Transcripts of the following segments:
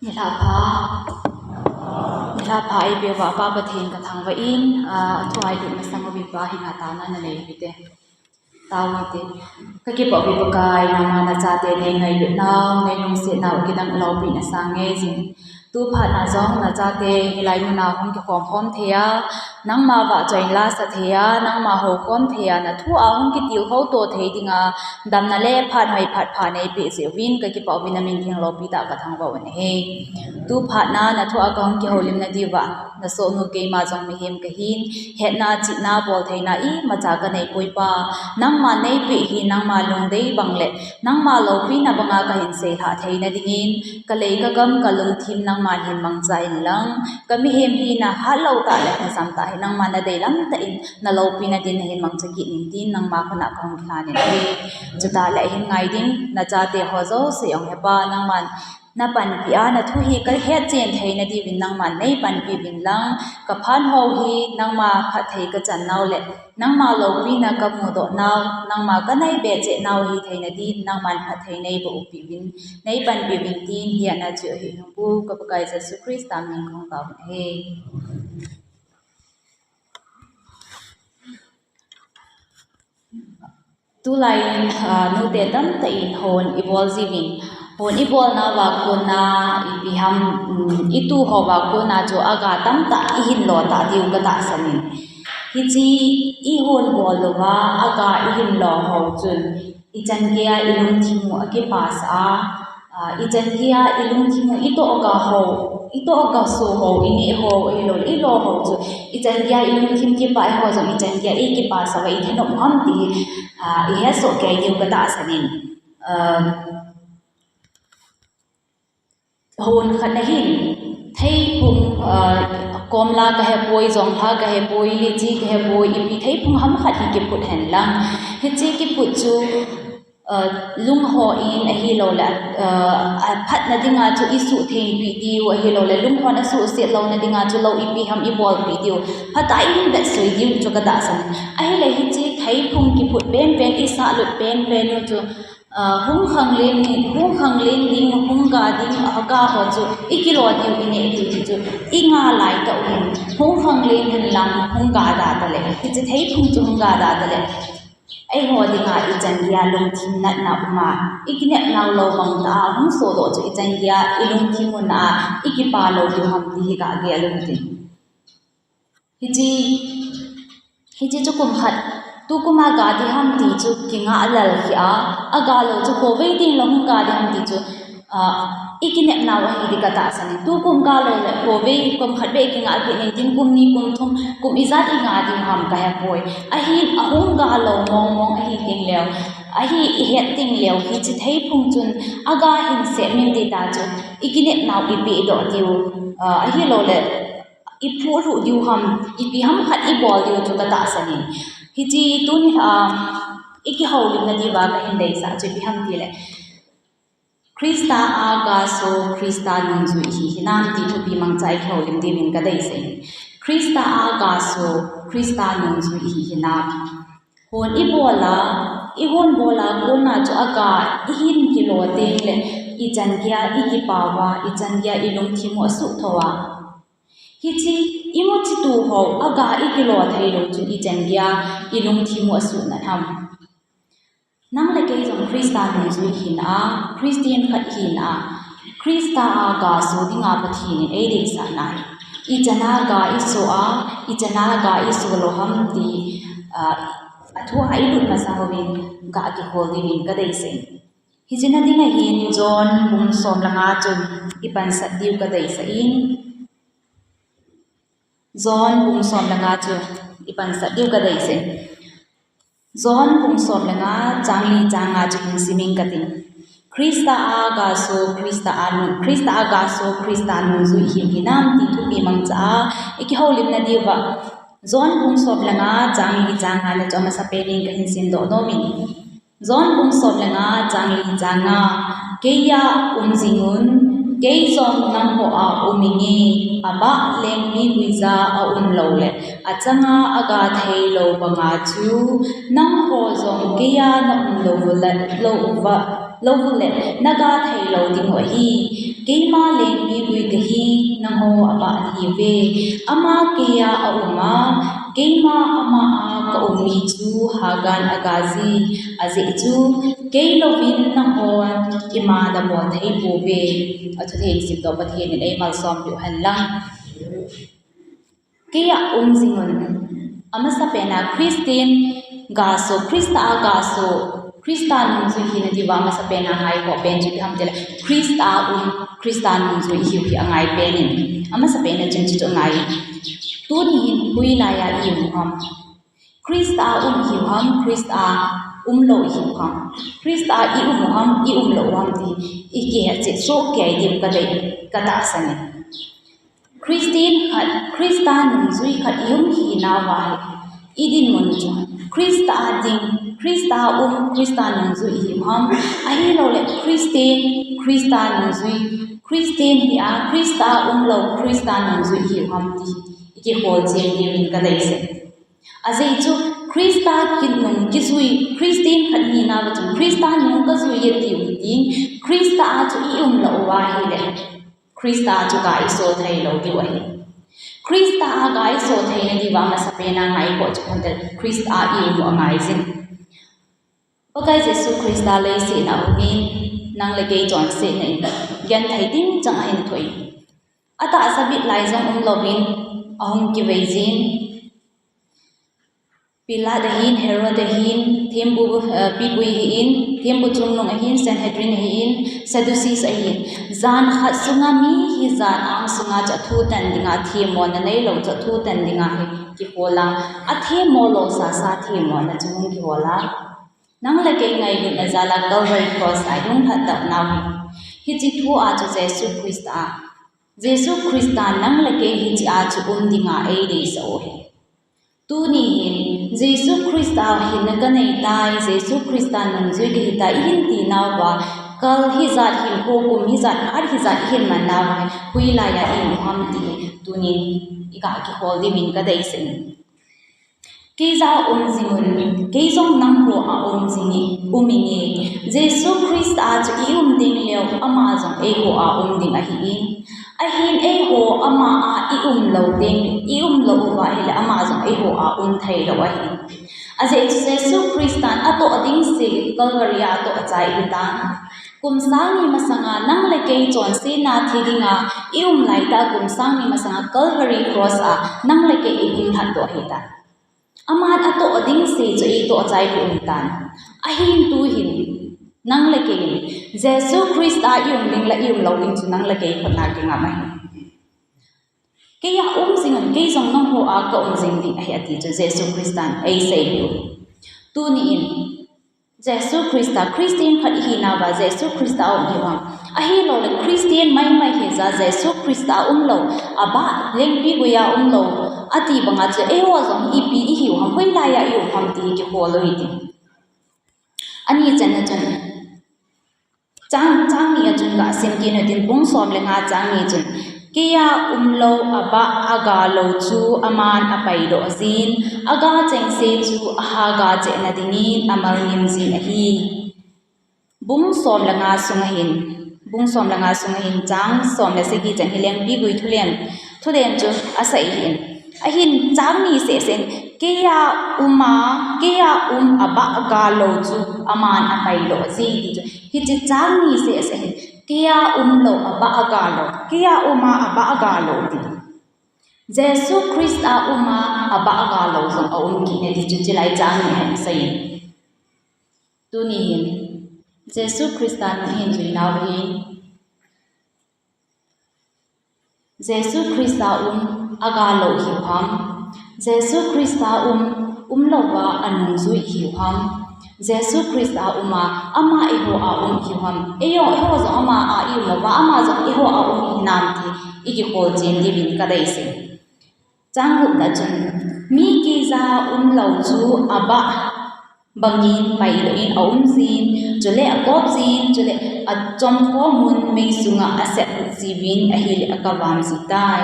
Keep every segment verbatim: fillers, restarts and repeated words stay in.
Nilhah pha, nilhah pha eipeuva Pa Pathen kathangvah in, ah, athu a ilut masang uvin Pa hinna taona nanei uvinte. Tao uvinte. Kakipah uve Pakai, nangma nachate neingailutnau, neilungsetnau kidang loupina sangin. Tu phat na jong nachate hilai muna hung kikhom khom thei a, nangma vahchoina lasa thei a, nangma houkhom thei a, nathu a hung kitilkhou to thei dinga, damna le phat hoi phat pha neipeh jeh uvin kakipah uvin namin theng loupi tah kathangvah u ahi. Tu phat na nathu a kahung kihoulimna diuva, nasohnu keima jong mihem kahin, hetna chihna boltheina imacha kanei poi Pa. Nangma neipeh hi nangma lungdei bang le nangma loupina banga kahin seilhah theina dingin, kalei kagam kalungthim nangma hin mangcha inlang, kamihem hina hatlou tah le najam tah hi nangma nadeilam tah in naloupina din nahin mangcha kit in tin nangma khut a kahung kilhan in ahi. Chutah le ahin ngai ding nachate ho jouse jong he Pa nangman napanpi a, nathu hi kahet chen theina diuvin nangman neipanpi uvin lang, kaphat ho hi nangma phatthei kachan nau le nangma loupina kamudoh nau, nangma kanaibe cheh nau hi theina din nangman phatthei neiboh peh uvin, neipanpi uvin tin hiche hi ahi. Hung Pu ka Pakai Jesu Christa min kahung tao u ahi. Tulai in, ah, nute tamtah in hon ibol jiuvin. Hon ibolna uva kona ipi ham, um, ituh ho uva kona chu aga tamtah ihin lo tah diu katahsan in. Hiche ihon bol uva aga ihin lo ho chun ichan geiya ilungthim u akipasah a, Ah, ichan geiya ilungthim u itoh ga ho, itoh ga so ho, ineh ho, ahilou, ilo ho chu. Ichan geiya ilungthim kipah ho jong, ichan geiya ikipasah uva ithanom ham ti hi, ah, ihet soh kei diu katahsan in. Ah, hon khat na hin, theiphung, ah, komla kahepoi, jonglha kahepoi, litchi kahepoi, ipi theiphung ham khat hi kiphut hen lang. Hiche kiphut chu, Uh, lungho in ahilou le, uh, aphatna dinga chu isuhtheng peh diu ahilou le, lunghon asuhset louna dinga chu lou ipi ham ibol peh diu. Phatah in vetsui diu chu katahsan. Ahile hiche theiphung kiphut penpen, isahlut penpen u chu, uh, hung khanglen ni, hung khanglen ding, hung ga ding, aga ho chu ikilo diu, ineh diu chu inga lai tah u hin. Hung khanglen hen lang, hung ga da tale. Hiche theiphung chu hung ga da tale. Eiho dinga ichan geiya lungthim natna um a, ikinepnau lou bang tah a hung sodoh chu ichan geiya ilungthim u na a, ikipa lou diu ham ti hi kagel u hitin. Hiche, hiche chu kum khat, tukum a ga ding ham ti chu kinga lal hi a, aga lou chu khovei teng lou hung ga ding ham ti chu, Ah, ikinepnau ahi ti katahsan in. Tukum ga lou le, khovei kum khat beh kinga kit in tin kum ni, kum thum, kum ijat inga ding ham kahepoi. Ahin ahung ga lou mong mong ahi teng leu. Ahi ihet teng leu, hiche theiphung chun aga hin seh min ti ta chu. Ikinepnau ipi idoh diu. Ah, ahilou le, iphuh lhuh diu ham, ipi ham khat ibol diu chu katahsan in. Hiche tuni, ah, ikihoulimna diuva kahin deisah chu ipi ham ti le. Christa a gaso, Christa nungjui ihi hinam ti thupi mangcha i houlim diuvin kadeisah in. Christa a gaso, Christa nungjui ihi hinam. Hon ibol a, ihon bol a kona chu aga ihin kilo teng le, ichan geiya ikipa uva, ichan geiya ilungthim u asuh tho a. Hiche imu chituh ho, aga ikilo thei lou chun ichan geiya ilungthim u asuh nat ham. Nang le kei jong Christa nungjui hina, Christian khat hina, Christa a gaso dinga Pathen in eideisah nai. Ichan a ga iso a, ichan a ga iso lou ham ti, ah, athu a ilut masang uvin gakihol diuvin kadeisah in. Hiche na dinga hin John bung som le nga chun ipansat diu kadeisah in. John bung som le nga chu ipansat diu kadeisah in. John bung som le nga chang li chang nga chu hin simin kating. Christa a gaso, Christa a nun, Christa a gaso, Christa nungjui ihi hinam ti thupi mangcha a ikihoulimna diuva. John bung som le nga chang li chang nga na chu amasapen in kahin simdoh nom in. John bung som le nga chang li chang nga, keiya um jingun, kei jong nangho a um inge, abah leng mi guija aum lou le, achanga aga thei lou banga chu, nangho jong keiya naum lou u le, lou uva, Lou le, naga thei lou ding u ahi. Keima lengpigui kahi, nangho abah nahiuve. Ama keiya aum a, keima ama a kaum mi chu hagan aga ji. Ajeh chu, kei louvin nangho ima nabol thei pouve. Athutheng simdoh Pathen in eimalsom piu hen lang. Keiya um jing un. Amasapen a Christian gasoh, Christa a gasoh, Christa nungjui hina diuva amasapen a ngaikhah pen chu ipi ham itile, Christa a um, Christa nungjui ihiu hi angai pen in. Amasapen a chun chuchu angai. Tuni hin hoilai a i um u ham? Christa a um ihiu ham, Christa a umlou ihiu ham? Christa a i um u ham, i umlou u ham ti ikihet chet soh kei diu kadei, katahsan e. Christian khat, Christa nungjui khat i um hinauva hi, i dinmun chu Christa a ding, Christa a um, Christa nungjui ihiu ham? Ahilouleh Christian, Christa nungjui, Christian hi a, Christa a umlou, Christa nungjui ihiu ham ti hi ikihol chen diuvin kadeisah e. Ajeh chu Christa kinung kijui, Christian khat hinauva chun Christa nung kajui e tiu hitin, Christa a chu i umlou uva ahile, Christa chu gasoh thei lou diu ahi. Christa a gasoh theina diuva amasapen a ngaikhah chu ipi ham itile, Christa a i um u angai jing. Pakai Jesu Christa leiset a ahungin, nang le kei chonsetna in genthei ding chang ahin thoh in. Atahsa bit lai jong umlouvin, ahung kivei jin. Pilat ahin, Herod ahin, thempu, eh, pipui ahin, thempu chungnung ahin, Sanhedrin ahin, Sadducees ahin. Jan khat sunga mi hijat angsunga chu athutan dinga, themmona neilou chu athutan dinga hi kihol a, athemmo lou sasa themmona chu hung kihol a. Nang le kei ngailutna jal a Calvary Cross a i hung lhatdoh nau hi. Hiche thu a chu Jesu Christa, Jesu Christa nang le kei hiche a chu um dinga eideisah u ahi. Tuni hin, Jesu Christa hinna kanei tai, Jesu Christa nungjui kahi tai, ihin tinauva, kal hijat hinkho kum hijat phat hijat ihin man nauva, hoilai a i um u ham ti hi, tunin, iga kihol diuvin kadeisah in. Keija um jing un, kei jong nangho a um jing in, um inge. Jesu Christa a chu i um ding leu, ama jong eiho a um ding ahin. Ahin eiho ama a i umlou ding, i umlou uva ahile ama jong eiho a um thei lou ahin. Ajeh chu Jesu Christan atoh ding seh Calvary a atoh achai ahitan. Kum sang ni masanga nang le kei chonsetna thi dinga i um laitah kum sang ni masanga Calvary Cross a nang le kei i hung lhatdoh ahitan. Aman atoh ding seh chu eitoh achaipeh ahitan. Ahin tuhin, nang le kei in, Jesu Christa i um ding le i umlou ding chu nang le kei khut a kingam ahi. Keija um jing un, kei jong nangho a kaum jing ding ahi ati chu Jesu Christan eisei u. Tuni in, Jesu Christa, Christian khat ihinauva, Jesu Christa a um ihiu ham? Ahilouleh Christian maimai hija, Jesu Christa a umlou, abah lengpigui a umlou, ati banga chu eiho jong ipi ihiu ham, hoilai a i um ham ti hi kihol u hite. Ani channa chun, chang, chang ni a chun gasim kit u hitin, bung som le nga chang ni chun, keija umlou, abah, agalou chu aman apaidoh jin, aga chengse chu ahaga chehna dingin amalnim jin ahi. Bung som le nga sunga hin, bung som le nga sunga hin chang som le sagi chan hi lengpigui thulen, thulen chu asei ahin. Ahin chang ni seh seh in, keija um a, keija um abah galou chu aman apaidoh ji ti chu. Hiche chang ni seh seh hin, keija umlou abah galou, keija um a abah galou ti. Jesu Christa um a abah galou jong aum kit e ti chu chulai chang ni hin asei in. Tuni hin, Jesu Christa nung ihin jui nau hin, Jesu Christa um, agalou ihiu ham? Jesu Christa um, umlouva anungjui ihiu ham? Jesu Christa um a, ama eiho a um ihiu ham? Eiho, eiho jong ama a i um uva, ama jong eiho a um ihinam ti, ikihol chen diuvin kadeisah e. Chang gupna chun, mi keija umlou chu abah bangin paidoh in aum jin, chule akop jin, chule achomkhom un mei sunga asep jiuvin ahile akavam ji tai.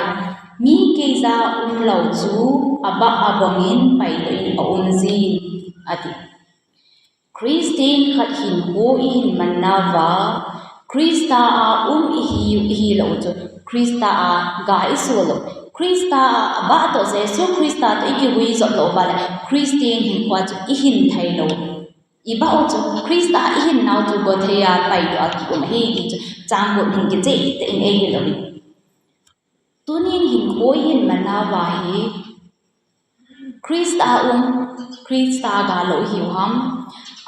Mi keija umlou chu abah abangin paidoh in aum jin, ati. Christian khat hinkho ihin manna uva, Christa a um ihi, ihi lou chu, Christa a ga iso lou. Christa a, abah toh Jesu Christa toh ikihui jot lou uva le, Christian hinkho chu ihin thei lou. Ibah u chu, Christa a ihin nau chu go thei a pai toh a kium ahi ti chu, chang got hin kicheh tah in eihil uvin. Tunin hinkho ihin manna uva hi, Christa a um, Christa ga lou ihiu ham?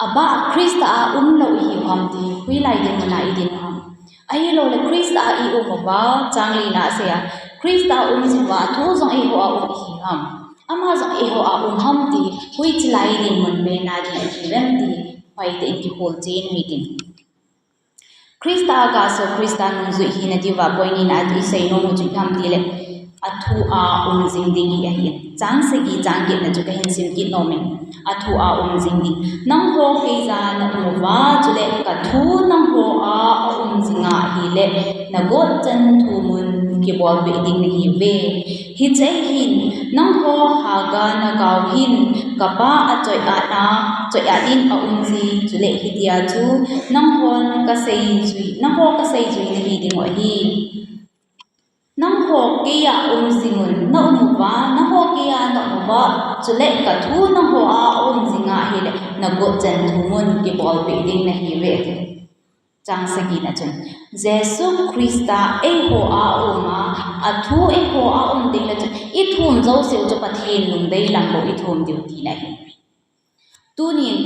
Abah Christa a um lou ihiu ham ti, hoilai dinmun a idin u ham? Ahilouleh Christa a i um uva, chang lina a asei a, Christa a um jing uva, athu jong eiho a um ihi ham? Ama jong eiho a um ham ti, hoiche lai dinmun pen a ding ihiuvem ti, hoitah in kihol chen u hitin. Christa a gaso, Christa nungjui hina diuva point nina a isei nom u chu ipi ham tile, athu a um jing ding hi ahin. Chang sagi, chang getna chu kahin sim kit nomin. Athu a um jing ding. Nangho keija na um uva, chule kathu nangho a aum jinga ahile, nagot chan thumun kibolpeh ding nahiuve. Hiche hin, nangho Hagar nagao hin, kapa achoi-at na, choi-at in aum ji, chule hitia chu, nanghon kaseijui, nangho kaseijui nahi dingu ahi. Nangho keija um jingun, na um uva, nangho keija na um uva, chule kathu nangho a aum jinga ahile, nagot chan thumun kibolpeh ding nahiuve. Chang sagina chun, Jesu Christa eiho a aum a, athu eiho a um ding le chun, ithum jouseu chu Pathen lungdei lang bou ithum diu tina ahi. Tunin,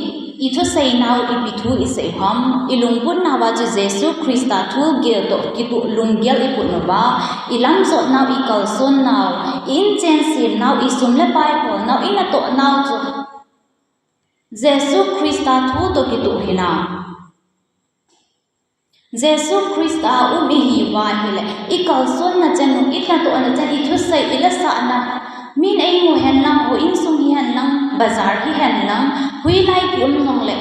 ithusei nau ipi thu isei u ham, ilungput nauva chu Jesu Christa thugel toh kitoh lunggel iput nauva, ilamjot nau, ikalson nau, i-inchen sem nau, isum le pai hol nau, inatoh nau chu Jesu Christa thu toh kitoh hinam? Jesu Christa a um ihiuva ahile, ikalsonna chan u, inatohna chan, ithusei, ilasahna, min eimu henlang, houin sung hihenlang, bazar hihenlang, hoilai kium jongle,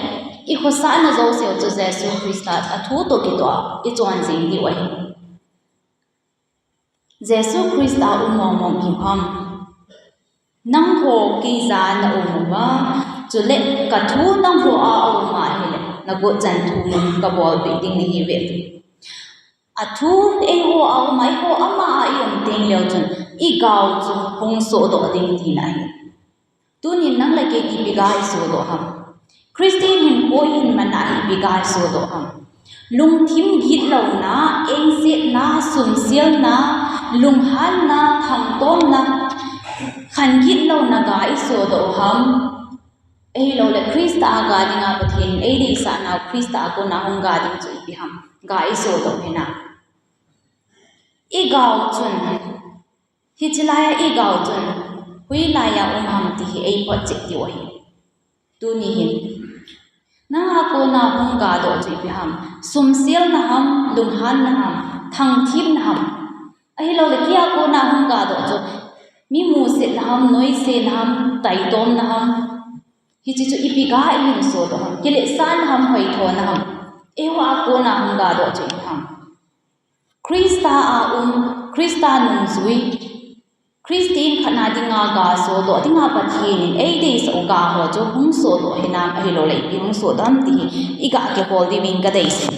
ikhosahna jouseu chu Jesu Christa athu toh kitoh a ichon jing diu ahi. Jesu Christa a um mongmong ihiu ham? Nangho keija na um uva, chule kathu nangho a aum ahile, nagot chan thumun kabolpeh ding nahiuve. Athu eiho a um a, eiho ama a ium teng leu chun, igao chu hung sohdoh ding tina ahi. Tunin nang le kei ipi ga isohdoh ham? Christian hinkho ihin manna a ipi ga isohdoh ham? Lungthim gitlouna, engsetna, sumselna, lunghanna, thangtomna, khan gitlouna ga isohdoh ham? Ahilouleh Christa a ga dinga Pathen in eideisah nau Christa a kona hung ga ding chu ipi ham? Ga isohdoh hinam? Igao chun, hiche laia igao chun, hoilai a um ham ti hi eiphotchet diu ahi. Tuni hin, nanga kona hung gadoh chu ipi ham? Sumselna ham, lunghanna ham, thangthimna ham? Ahilouleh keija kona hung gadoh chu, mi musetna ham, noisena ham, taitomna ham? Hiche chu ipi ga ihin sohdoh ham? Kiletsahna ham, hoithona ham? Eiho a kona hung gadoh chu ipi ham? Christa a um, Christa nungjui, Christian khat na dinga ga sohdoh dinga Pathen in eideisah u ga ho chu hung sohdoh hinam, ahilouleh ipi hung sohdoh ham ti hi iga kihol diuvin kadeisah.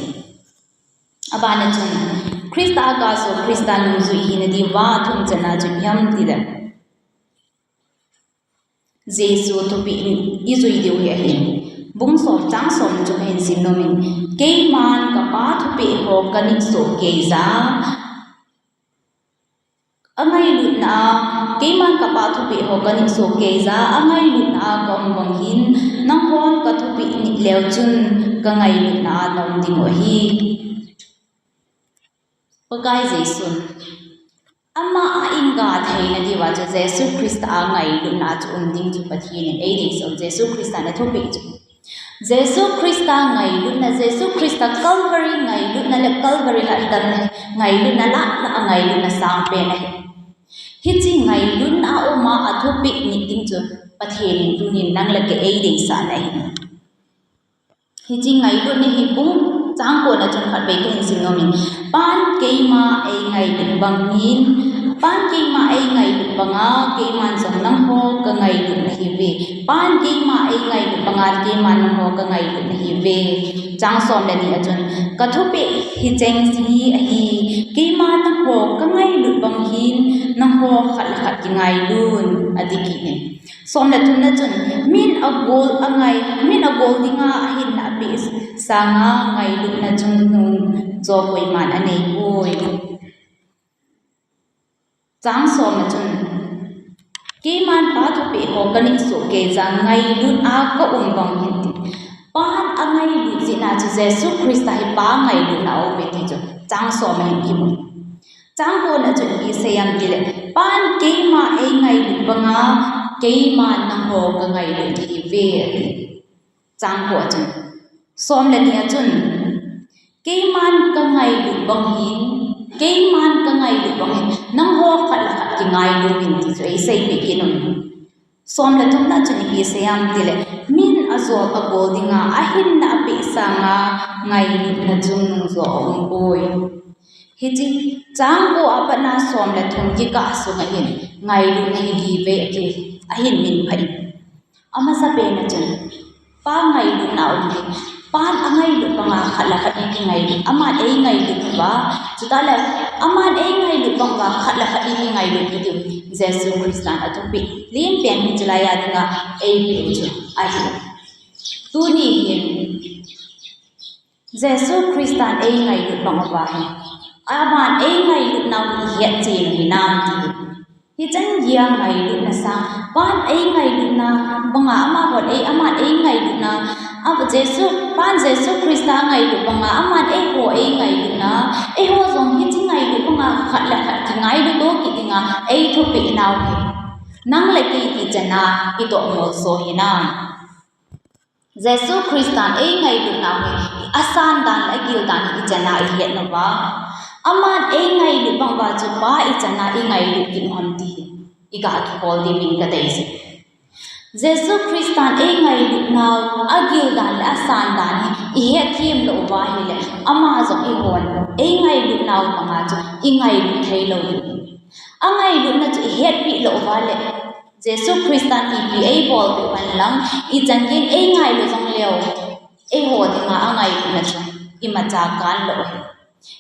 Abana chun, Christa a gaso, Christa nungjui hina diuva athumchanna chu ipi ham tile, Jesu thupeh ijui diu hi ahi. Bung som chang somna chu kahin sim nomin, keiman kapa thupeh ho kanit soh keija, angailutna a, keiman kapa thupeh ho kanit soh keija, angailutna a kaum bang hin, nanghon kathupeh nit leu chun, kangailutna a naum dingu ahi. Pakai Jesun, ama a iga theina diuva chu Jesu Christa a ngailutna chu um ding chu Pathen in eideisah u, Jesu Christa na thupeh chu. Jesu Christa ngailutna, Jesu Christa Calvary ngailutna le Calvary lhatdamna, ngailutna lah lah a ngailutna sangpen ahi. Hiche ngailutna a um a athupeh nit ding chu Pathen in tunin nang le kei eideisahna ahi. Hiche ngailutna hi bung chang kona chun khatvei kahin sim nomin. Pan keima eingailut bang hin, Pan keima eingailut banga, keiman jong nangho kangailut nahiuve. Pan keima eingailut banga, keiman nangho kangailut nahiuve. Chang som le ni a chun, kathupeh hicheng hi ahi, keiman nangho kangailut bang hin, nangho khat le khat kingailun, ati kit in. Som le thum na chun, min agol angai, min agol dinga ahinna apeh sanga ngailutna chungnung jo koiman aneipoi. Chang som a chun, keiman Pa thupeh ho kaneh soh kei jeh a ngailut a kaum bang hin ti. Pan angailut jeh a chu Jesu Christa hi Pa ngailutna a aume ti chu chang som a hin kimu. Chang ko na chun ipi asei em tile, Pan keima eingailut banga, keiman nangho kangailut nahiuve, ati. Chang ko a chun, som le ni a chun, keiman kangailut bang hin, keiman kangailut bang hin, nangho khat le khat kingailuvin ti chu eiseipeh kit un. Som le thum na chun ipi asei em tile, min ajol agol dinga ahinna apeh sanga ngailutna chungnung jo aumpoi. Hiche chang ko a pat na som le thum kikah sunga hin ngailutna hi givei ahi, ahin min phah in. Amasapen a chun, Pa ngailutna aum ding. Pan angailut banga khat le khat ikingailut. Aman eingailut uva, chuteng le, aman eingailut banga khat le khat ikingailut kiti u Jesu Christan athupeh lenpen hiche laiya dinga eipeh u chu ahi. Tuni hin, Jesu Christan eingailut bang uva hi, aman eingailut nau hi ihet chen u hinam ti. Hichan geiya ngailutna sang, Pan eingailutna banga amahon ei, aman eingailutna, a Jesu, Pan Jesu Christa ngailut banga, aman eiho eingailutna, eiho jong hiche ngailut banga khat le khat kingailut to kit dinga eithupeh nau hi. Nang le kei ichan a itoh molso hinam. Jesu Christan eingailut nau hi, asan dan le agil dan hi ichan a ihet uva. Aman eingailut bang uva chu Pa ichan a ingailut kit u ham ti hi, iga kihol diuvin kadeisah e. Jesu Christan eingailut nau, agil dan le asan dan hi ihet them lou uva ahile, ama jong eihon eingailut nau banga chu ingailut thei lou diu. Angailutna chu ihetpi lou uva le, Jesu Christan ipi eibol u hen lang, ichan geiyin eingailu jongleu, eiho dinga angailutna chu imacha kan lou ahi.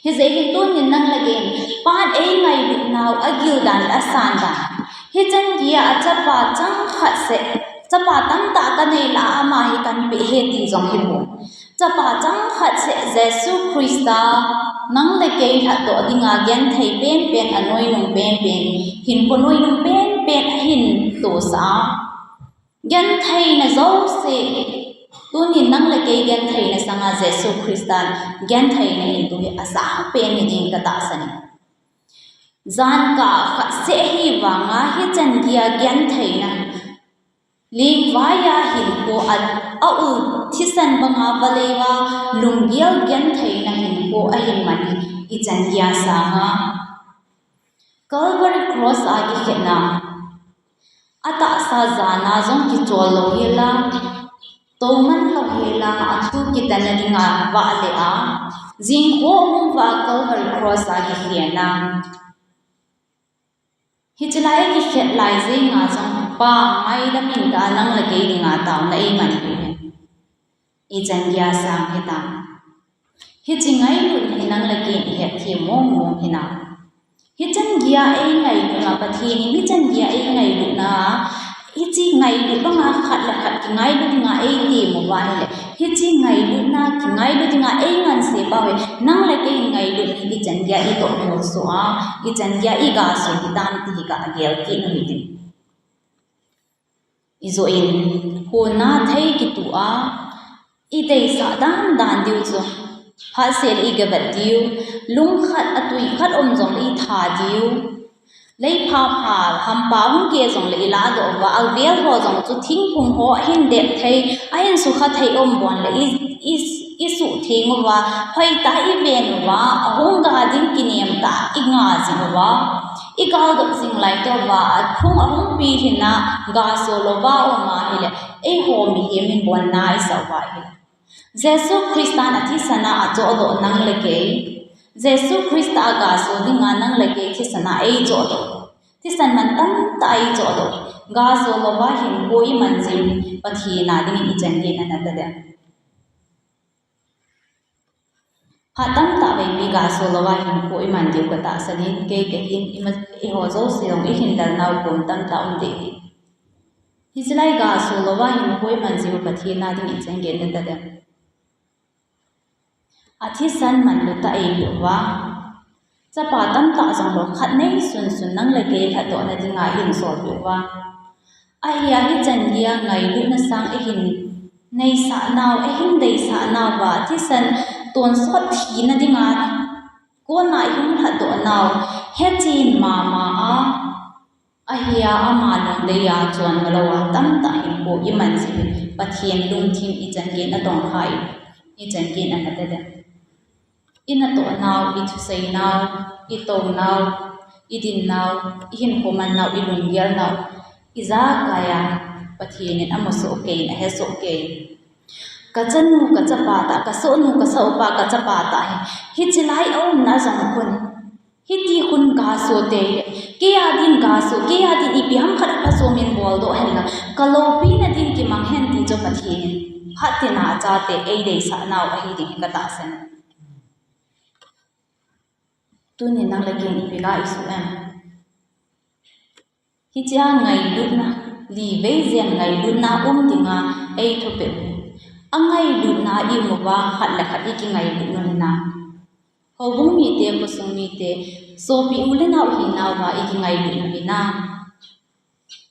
Hijeh hin tunin nang le kei in, Pan eingailut nau agil dan le asan dan. Hichan geiya achapa changkhat seh, chapa tamtah kanei lah a ama hi kanpeh e ti jong hipon. Chapa changkhat seh Jesu Christa nang le kei lhatdoh dinga genthei penpen, anoinung penpen, hinkho noinung penpen ahin tosah a. Gentheina jouse, tunin nang le kei gentheina sanga Jesu Christan gentheina hinto hi asangpen hi ding katahsan e. Jan kah khat seh ahi vanga hichan geiya gentheina, lingvaiya hinkho a, a-u thisan banga vale uva lunggel gentheina hinkho ahin man hi ichan geiya sang a. Calvary Cross a kikhetna, atahsa jana jong kichol lou hel a, touman lou hel a, athu kitanna dinga vahle a, jingkho hung uva Calvary Cross a kikhetna. Hiche lai kikhet lai jenga jong Pa ngaidam in tia nang le kei dinga taona eiman u hi ichan geiya sang hitam. Hiche ngailutna hi nang le kei in ihet them mong mong hinam. Hichan geiya eingailutna, Pathen in hichan geiya eingailutna, hiche ngailut banga khat le khat kingailu dinga eitem uva ahile, hiche ngailutna, kingailu dinga eingansei pau hi, nang le kei in ngailut hi ichan geiya itoh molso a, ichan geiya igasoh hitam ti hi kagel kit u hitin. Ijoh in, honna thei kitoh a, ideisah dan dan diu chu, phatseh le igavet diu, lung khat a tui khat um jongle itha diu, lei phapha hampa hung keh jongle iladoh uva, avel ho jong chu thingphung ho ahin det thei, ahin sukha thei um bon le i, i, isuhtheng uva, hoitah a iven uva, ahung ga ding kinem tah a inga jing uva, igaldoh jing lai tah uva, aphung ahung pilhin a gasoh louva um ahile, eiho mihem in bon naisah uva ahile, Jesu Christan athisan a achohdoh nang le kei, Jesu Christa agasoh dinga nang le kei thisan a eichohdoh Thisan man tamtah a i choh doh. Ga so louva hinkho i man jing Pathen a dingin i chan gei na na ta dem. Phat tamtah vei pi ga so louva hinkho i man diu ka tahsan in, kei ka hin i ma, i ho jouse jong i hin lal nau kom tamtah um ding hi. Hiche lai ga so louva hinkho i man jing Pathen a dingin i chan gei na ta dem. A thisan man lut a ei lut uva. Chapa tamtah jong lou khat nei sunsun nang le kei lhatdoh na dinga hin sol lut uva. Ahia hichan geiya ngailutna sang ei hin neisah nau, ei hin deisah nau va, thisan tonsot thina dinga kona ei hung lhatdoh nau, hechen mama a, ahia ama lungdei a chon nalou a tamtah hinkho i man jing, Pathen lungthim i chan gei na tong kha in, i chan gei na na ta dem. I natoh nau, i thusei nau, i tou nau, i din nau, i hinkho man nau, i lunggel nau, ijakai a Pathen in amu soh kei, ahe soh kei. Ka chanu, ka chapa tah, ka sohnu, ka sohpa, ka chapa tah hi, hiche lai a umna jong khun, hiti khun ga so tei le, kei a din ga so, kei a din ipi ham khat a phachom in bol doh hen lang, ka loupina din kimang hen ti chu Pathen in phat tina a chate ei deisah nau ahi ding hi ka tahsan. Tunin nang le kei in ipi ga i soh em? Hiche a ngailutna, li vei jen ngailutna um dinga ei thupeh u. A ngailutna i um uva khat le khat i kingailut u hinam? Houbung mite, khosung mite, sopi u le nau hinau va i kingailut u hinam?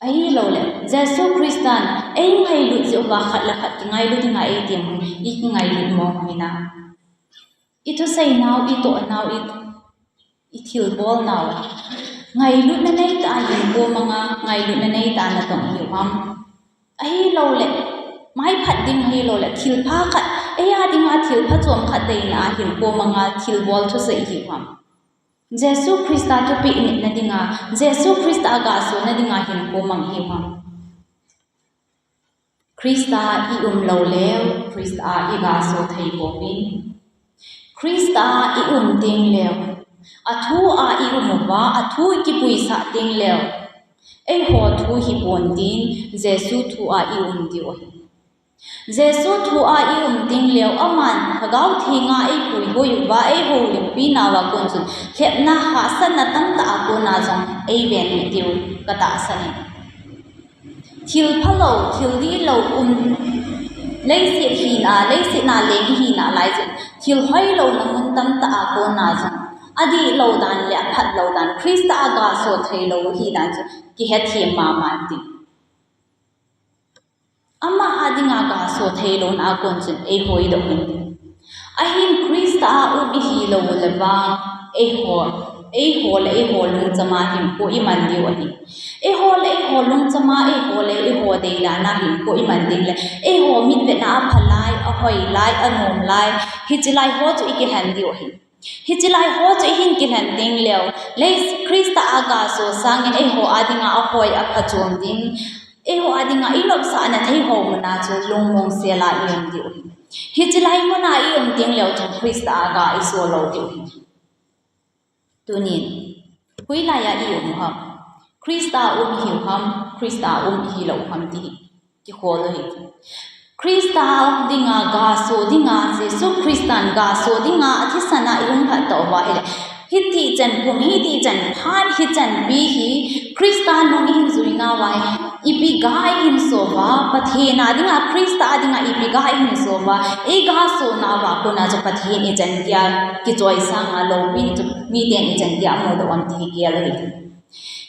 Ahilouleh, Jesu Christan ei ngailut jeh uva khat le khat kingailut dinga ei tem u, i kingailut mong u hinam? I thusei nau, i toh nau, i, i thilbol nau, ngailutna neitah a hinkho manga, ngailutna neitah a natong ihiu ham? Ahilouleh, maiphat ding ahilouleh, thilpha khat, ei a dinga thilpha chom khat deina a hinkho manga, thilbol thusei ihiu ham? Jesu Christa thupeh nitna dinga, Jesu Christa a ga sona dinga hinkho mang ihiu ham? Christa a i um lou leu, Christa a i ga so thei pouvin. Christa a i um teng leu, a thu a i um uva, a thu i kipuisah teng leu, eiho thu hi pon tin, Jesu thu a i um diu ahi. Jesu thu a i um teng leu, aman Lhagao Theng a ei puihoi uva, ei houlimpi nauva kon chun, lhepna hahsatna tamtah a kona jong ei ven diu ka tahsan e. Thil phalou, thil dihlou um, leiset hina, leiset a leng i hina lai chun, thil hoilouna mun tamtah a kona jong, adihlou dan le aphatlou dan, Christa a ga so theilou hi dan chu, kihethem mama in tin. Ama a dinga ga so theilouna a kon chun, ei hoi doh in. Ahin Christa a um ihi lou le vang, eiho, eiho le eiho lungchama hinkho i man diu ahi. Eiho le eiho lungchama, eiho le eiho deilana hinkho i man ding le, eiho mitvetna a phalai, a hoilai, a nomlai, hiche lai ho chu i kilhen diu ahi. Hiche lai ho chu i hin kilhen teng leu, lei Christa a ga so sangin eiho a dinga a hoi a phachom ding, eiho a dinga i nopsahna thei ho muna chu lungmong sela i um diu ahi. Hiche lai muna i um teng leu chun Christa a ga i so lou diu ahi. Tunin, hoilai a i um ham? Christa a um ihiu ham, Christa a um ihi lou ham ti hi kikhol u hi. Christa dinga ga so dinga, Jesu Christan ga so dinga, a thisan a i um lhah tauva ahile, hiti chan kum, hiti chan phat, hichan pi hi, Christa nung i hin jui nauva hi, ipi ga i hin so uva, Pathen a dinga, Christa a dinga ipi ga i hin so uva, i ga so nauva kona chu Pathen i chan geiya kichoisang a loupina chu miten i chan geiya amu doh am ti hi gel u hi.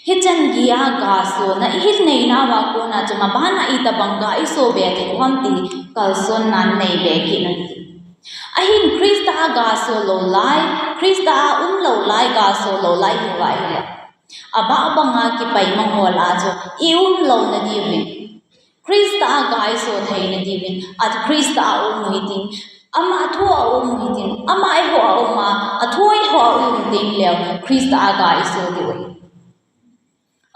Hichan geiya ga sona i hin nei nauva kona chu maban a itobang ga i so be thei u ham ti kalsonna nei be kit u hite. Ahin Christa a ga so lou lai, Christa a um lou lai, ga so lou lai hiuva ahile, abah banga kipai mang ho lah a chu i um louna diuvin, Christa a ga i so theina diuvin, a Christa a um u hitin, ama thu a um u hitin, ama eiho a um a, a thu eiho a um teng leu, Christa a ga i so diu ahi.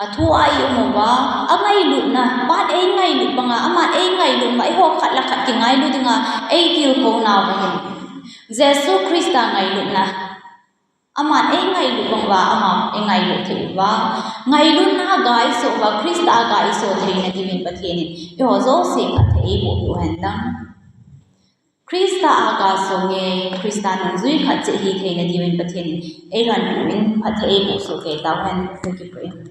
A thu a i um uva, a ngailutna, pan ei ngailut banga, ama ei ngailut ma, eiho khat le khat kingailu dinga, ei tilkhou nauva hin, Jesu Christa ngailutna Aman eingailut bang uva, ama eingailut thei uva. Ngailutna a ga eisoh uva, Christa a ga eisoh theina diuvin Pathen in eiho jouse phatthei eiboh peh u hen lang. Christa a ga song e, Christa nungjui khat cheh hi theina diuvin Pathen in eilhonpi uvin phatthei eiboh soh kei tauhen, kakipah e.